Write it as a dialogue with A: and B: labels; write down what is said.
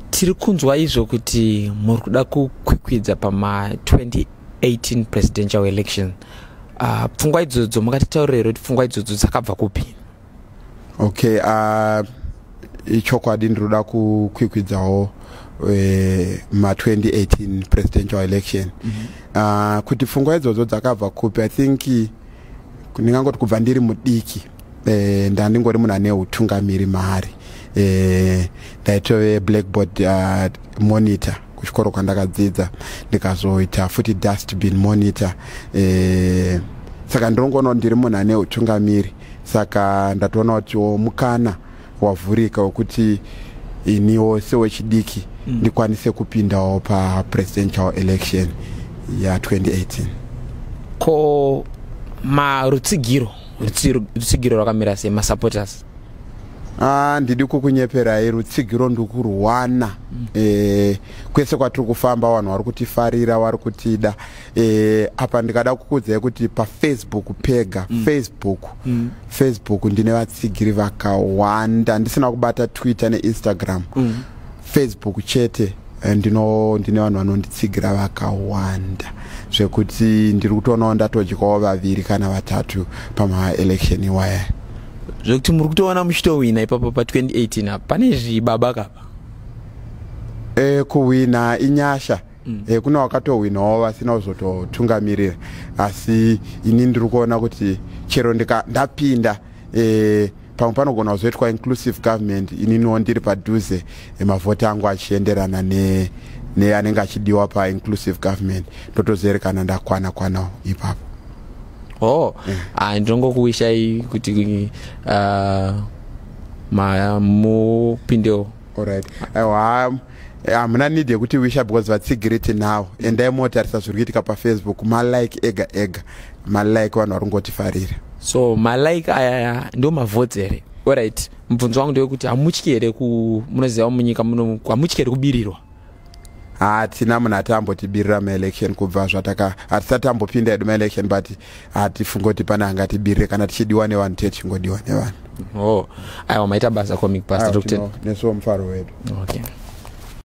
A: Tiri kunzwa izvo kuti muri kuda kukwikwidza pama 2018 presidential election. Pfungwa idzodzo makatitaurira here kuti pfungwa idzodzo dzakabva kupi?
B: Okay, ichokwadi, ndinoda kukwikwidzawo ma2018 presidential election. Kuti pfungwa idzodzo dzakabva kupi, I think ndingangoti kubva ndiri mudiki, ndandingori munhu ane utungamiri maari. Ndaitove blackboard monitor kuchikoro kwandakadzidza, ndikazoita futi dustbin monitor. Saka ndinongoona ndiri munhu ane utungamiri, saka ndatoona kutiwo mukana wavhurika wekuti iniwo sewechidiki ndikwanise kupindawo papresidential election ya2018.
A: Ko marutsigiro, rutsigiro rwakamira sei, masupporters?
B: Ah, ndidi kukunyeperai, rutsigiro ndikurwana. Kwese kwatiri kufamba vanhu vari kutifarira, vari kutida. Apa ndikada kukuudzai kuti paFacebook pega, Facebook, Facebook ndine vatsigiri vakawanda, ndisina kubata Twitter neInstagram. Facebook chete, ndine vanhu vanonditsigira vakawanda zvekuti ndiri kutoonawo ndatodyawo vaviri kana vatatu pamaelection iwaya.
A: Zvekuti muri kutoona muchitowina ipapo pa2018 apa, pane zvibaba kapa?
B: Kuwina inyasha. Kuna wakatowinawo vasina kuzototungamirira, asi ini ndiri kuona kuti chero ndapinda, pamwe panogona kuzoitwa inclusive government, ininiwo ndiri padhuze, mavhoti angu achienderana neanenge achidiwa painclusive government, ndotozerekana ndakwana kwanawo ipapo.
A: Oh, ah, ndinongokuwishai kuti mupindewo.
B: Alright, aiwa, hamuna need yekuti wisha because vatsigiri tinavo. Endai motarisa zviri kuitika paFacebook, malike ega ega, malike, vanhu vari kungotifarira.
A: So malike aya ndo mavotes here? Alright, mubvunzo wangu ndewekuti hamutyi here ku, munoziva munyika muno, hamutyi here kubirirwa?
B: Hatina munhu atambotibirira maelection kubva zvataka, hatisati tambopinda hedu maelection, but hatifungi kuti pane angatibirire. Kana tichidiwa nevanhu, tiye tichingodiwa nevanhu.
A: Oh, aiwa, maita basa, Comic Pastor.
B: Nesuwo mufaro wedu.
A: Okay.